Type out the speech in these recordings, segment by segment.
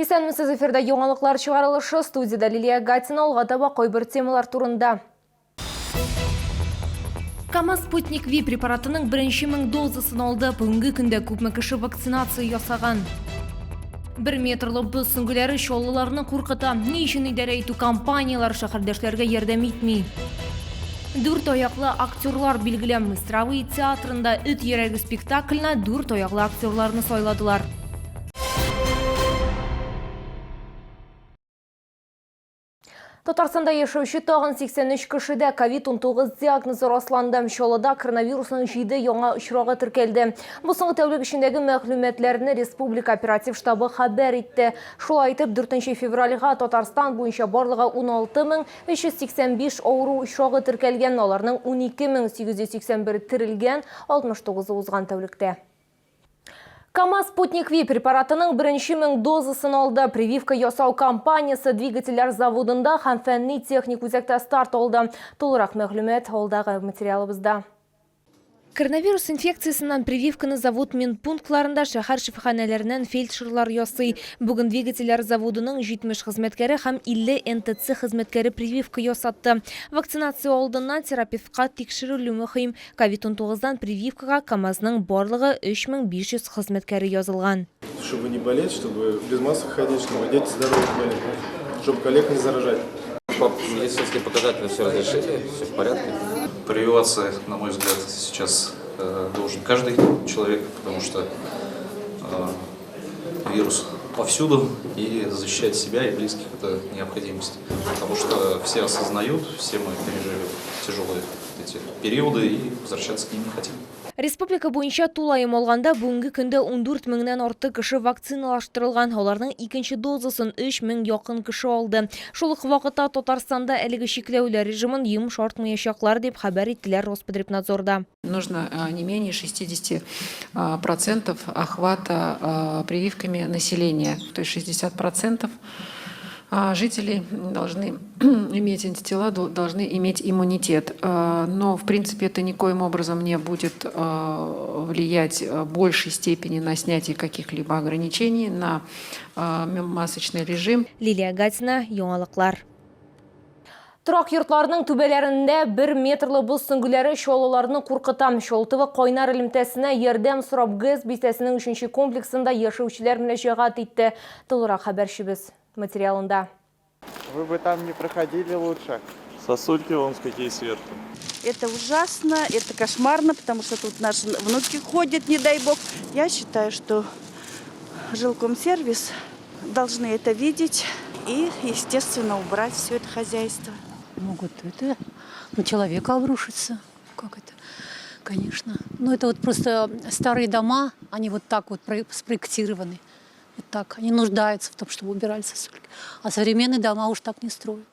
Исәнмесез, эфирда яңалыклар чыгарылышы, студиядә Лилия Гатина, алга таба кайбер темалар турында. КАМАЗ Спутник Ви препаратының беренче 1000 дозасын алды. Бүгенге көндә күпме кеше вакцинация ясаган? Бер метрлы боз сөңгеләре чаллыларны куркыта. Ни өчен идарә итү компанияләре шәһәрдәшләргә ярдәм итми? Дүрт аяклы актерлар билгеле. Мыстровые театрында Эт йөрәге спектакленә дүрт аяклы актерларны сайладылар. Татарстанда яшәүче тагын 83 кешедә ковид-19 диагнозы расланды. Чаллыда коронавирусның 7 яңа очрагы теркәлде. Бу соңгы тәүлек эчендәге мәгълүматларны республика оператив штабы хәбәр итте. Шулай итеп, 4 февральгә Татарстан буенча барлыгы 16385 авыру очрагы теркәлгән, аларның 12881 терелгән, 69-ы узган тәүлектә. КАМАЗ Спутник Ви препаратының беренче 1000 дозасын алды. Прививка ясау кампаниясе двигательләр заводында һәм фәнни-техник үзәктә старт алды. Тулырак мәгълүмат алдагы материалыбызда. Коронавирус инфекциясеннән прививканы завод медпунктларында, шәһәр шифаханәләреннән фельдшерлар ясый. Бүген двигательләр заводының 70 хезмәткәре һәм 50 НТЦ хезмәткәре прививка ясатты. Вакцинация алдыннан терапевтка тикшерелү мөһим. Ковид-унтугыздан прививкага КАМАЗның барлыгы 3500 хезмәткәре язылган. Чтобы не болеть, чтобы без масок ходить, чтобы дети здоровы были, чтобы коллег не заражать. По медицинским показателям все разрешили, все в порядке. Прививаться, на мой взгляд, сейчас должен каждый человек, потому что вирус повсюду, и защищать себя и близких – это необходимость. Потому что все осознают, все мы пережили тяжелые эти периоды и возвращаться к ним не хотим. Республика буенча тулаем алганда, бүгенге көндә 14 меңнән артык кеше вакциналаштырылган, аларның икенче дозасын 3 мең якын кеше алды. Шул ук вакытта Татарстанда әлеге чикләүләр режимын йомшартмаячаклар, дип хәбәр иттеләр Роспотребнадзорда. Нужно не менее 60 процентов охвата прививками населения, то есть 60 процентов жителей должны иметь антитела, должны иметь иммунитет. Но, в принципе, это никоим образом не будет влиять в большей степени на снятие каких-либо ограничений, на масочный режим. Лилия Гатина, Яңалыклар. Торак йортларның түбәләрендә бер метрлы боз сөңгеләре чаллыларны куркыта. Чалтово кайнар элемтәсенә ярдәм сорап ГЭС бистәсенең өченче комплексында яшәүчеләр мөрәҗәгать итте. Тулырак хәбәрчебез материалында. Вы бы там не проходили лучше. Сосульки вон какие сверху. Это ужасно, это кошмарно, потому что тут наши внуки ходят, не дай бог. Я считаю, что жилкомсервис должны это видеть и, естественно, убрать все это хозяйство. Могут это на человека обрушиться. Как это? Конечно. Но это вот просто старые дома, они вот так вот спроектированы. Вот так. Они нуждаются в том, чтобы убирали сосульки. А современные дома уж так не строят.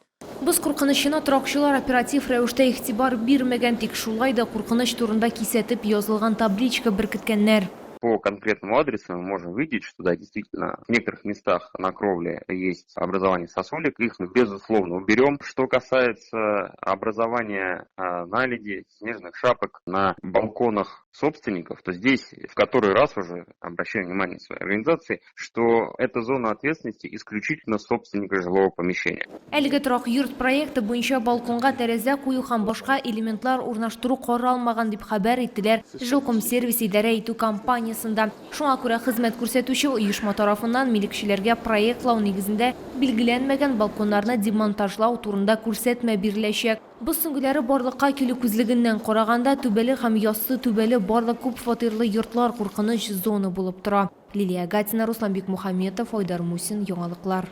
Боз куркынычына торакчылар оператив рәвештә игътибар бирмәгән, тик шулай да куркыныч турында кисәтеп язылган табличка беркеткәннәр. По конкретному адресу мы можем видеть, что да, действительно, в некоторых местах на кровле есть образование сосулек, их мы, безусловно, уберем. Что касается образования наледи, снежных шапок на балконах собственников, то здесь в который раз уже обращаю внимание своей организации, что это зона ответственности исключительно собственника жилого помещения. Әлеге торак йорт проекты буенча балконга тәрәзә кую һәм башка элементлар урнаштыру каралмаган, дип хәбәр иттеләр Жилкомсервис идарә итү компаниясендә. Шуңа күрә хезмәт күрсәтүче оешма тарафыннан милекчеләргә проектлау нигезендә билгеләнмәгән балконнарны демонтажлау турында күрсәтмә биреләчәк. Боз сөңгеләре барлыкка килү күзлегеннән караганда, түбәле һәм яссы түбәле барлык күпфатирлы йортлар куркыныч зона булып тора. Лилия Гатина, Руслан Бикмухаметов, Айдар Мусин, Яңалыклар.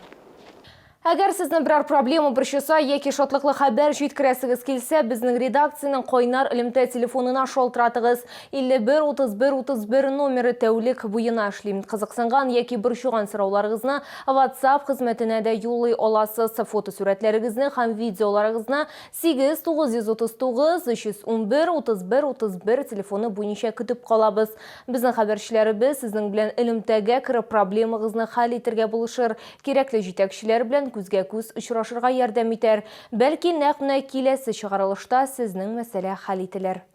Әгәр сезне берәр проблема борчыса яки шатлыклы хәбәр җиткерәсегез килсә, безнең редакциянең кайнар элемтә телефонына шалтыратыгыз. 51 31 31 номеры тәүлек буена эшли. Кызыксынган яки борчыган сорауларыгызны WhatsApp хезмәтенә дә юллый аласыз. Фотосурәтләрегезне һәм видеоларыгызны 8 939 311 31 31 телефоны буенча көтеп калабыз. Безнең хәбәрчеләребез сезнең белән элемтәгә кереп проблемагызны хәл итергә булышыр, кирәкле җитәкчеләр белән күзгә-күз очрашырга ярдәм итәр. Бәлки, нәкъ менә киләсе чыгарылышта сезнең мәсьәлә хәл ителер.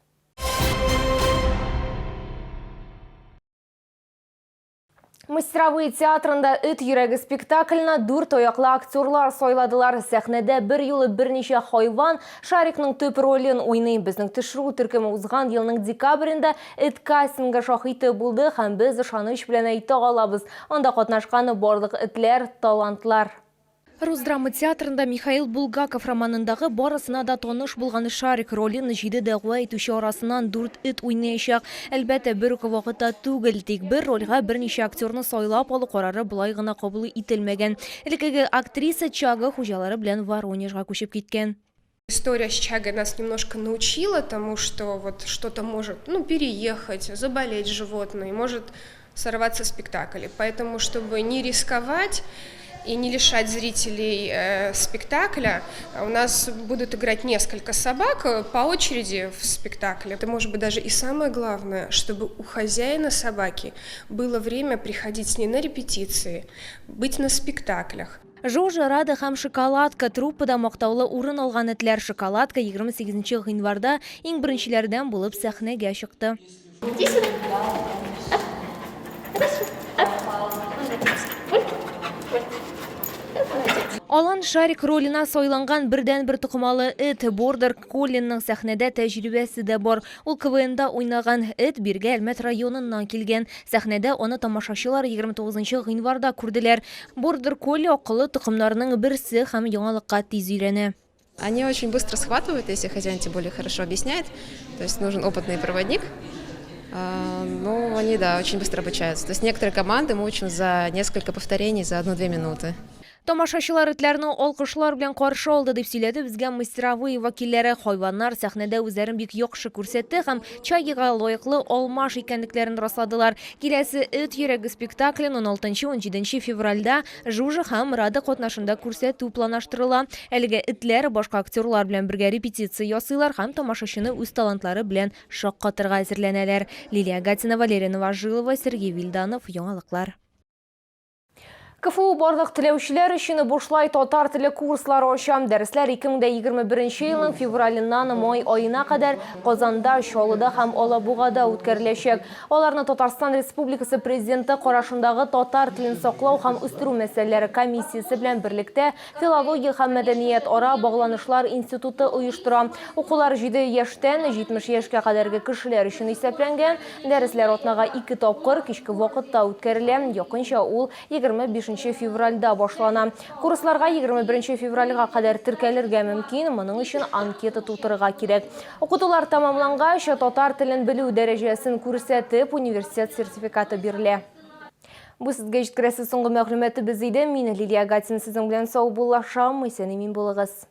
Мастеровые театрында «Эт йөрәге» спектакленә дүрт аяклы актерлар сайладылар. Сәхнәдә бер юлы берничә хайван Шарикның төп ролен уйный. Безнең төшерү төркеме узган елның декабрендә эт кастингы шаһиты булды һәм без ышаныч белән әйтә алабыз, анда катнашкан барлык этләр, талантлар. Рус драма театрында Михаил Булгаков романындагы барысына да таныш булган Шарик ролен җиде дәгъва итүче арасыннан дүрт эт уйнаячак. Әлбәттә, бер үк вакытта түгел, тик бер рольгә берничә актерны сайлап алу карары болай гына кабул ителмәгән. Элеккеге актриса Чага хуҗалары белән Воронежга күчеп киткән. История с Чагой нас немножко научила тому, что вот что-то может, ну, переехать, заболеть животное, может сорваться спектакль. Поэтому, чтобы не рисковать и не лишать зрителей спектакля, у нас будут играть несколько собак по очереди в спектакле. Это может быть даже и самое главное, чтобы у хозяина собаки было время приходить с ней на репетиции, быть на спектаклях. Жожа, Рада һәм Шоколадка труппада мактаулы урын алган этләр. Шоколадка 28 гыйнварда иң беренчеләрдән булып сәхнәгә чыкты. Иди сюда. Оп. Хорошо. Оп. Молодец. Ой. Ой. Молодец. Алан Шарик роленә сайланган бердәнбер токымалы эт Бордер Коллинның сәхнәдә тәҗрибәсе дә бар. Ул КВНда уйнаган. Эт биргә Әлмәт районыннан килгән. Сәхнәдә аны тамашачылар 29 гыйнварда күрделәр. Бордер Колли акыллы токымнарның берсе һәм яңалыкка тиз өйрәнә. Они очень быстро схватывают, если хозяин тем более хорошо объясняет. То есть нужен опытный проводник. Ну, они, да, очень быстро обучаются. То есть некоторые команды мы учим за несколько повторений, за 1-2 минуты. Тамашачылар этләрне алкышлар белән каршы алды, дип сөйләде безгә Мастеровые вәкилләре. Хайваннар сәхнәдә үзләрен бик яхшы күрсәтте һәм Чагига лаеклы алмаш икәнлекләрен расладылар. Киләсе Эт йөрәге спектаклен 16-17 февральдә Жужа һәм Рада катнашында күрсәтү планлаштырыла. Әлегә этләр башка актерлар белән бергә репетиция ясыйлар һәм тамашачыны үз талантлары белән шаккатырга әзерләнәләр. Лилия Гатина, Валерия Новожилова, Сергей Вильданов, Яңалыклар. КФУ барлык теләүчеләр өчен бушлай татар теле курслары ача. Дәресләр 2021 елның февраленнан май аена кадәр Казанда, Чаллыда һәм Алабугада үткәреләчәк. Аларны Татарстан Республикасы Президенты карашындагы татар телен саклау һәм үстерү мәсьәләләре комиссиясе белән берлектә Филология һәм мәдәният ара багланышлар институты оештыра. Укулар 7 яшьтән 70 яшькә кадәрге кешеләр өчен исәпләнгән. Дәресләр атнага ике тапкыр кичке вакытта үткәрелә. Якынча ул 25 февральдә башлана. Курсларга 21 февральгә кадәр теркәлергә мөмкин, моның өчен анкета тутырырга кирәк. Укытулар тәмамлангач, татар телен белү дәрәҗәсен күрсәтеп, университет сертификаты бирелә. Бу сезгә җиткерәсе соңгы мәгълүматыбыз иде. Мин Лилия Гатина сезнең белән саубуллашам. Исән-имин булыгыз.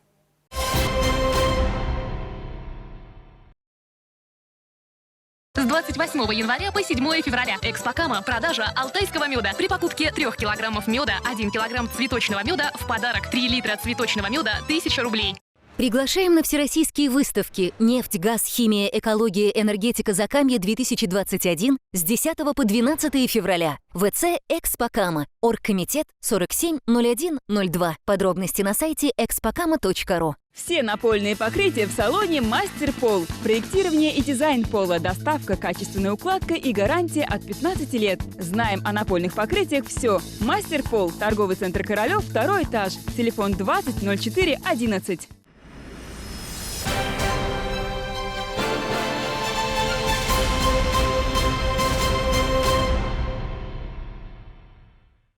С 28 января по 7 февраля. Экспокама. Продажа алтайского меда. При покупке 3 килограммов меда, 1 килограмм цветочного меда в подарок. 3 литра цветочного меда 1000 рублей. Приглашаем на всероссийские выставки «Нефть, газ, химия, экология, энергетика Закамье-2021» с 10 по 12 февраля. ВЦ «Экспокама». Оргкомитет 470102. Подробности на сайте expokama.ru. Все напольные покрытия в салоне «Мастер Пол». Проектирование и дизайн пола, доставка, качественная укладка и гарантия от 15 лет. Знаем о напольных покрытиях все. «Мастер Пол», торговый центр «Королев», второй этаж. Телефон 20 04 11.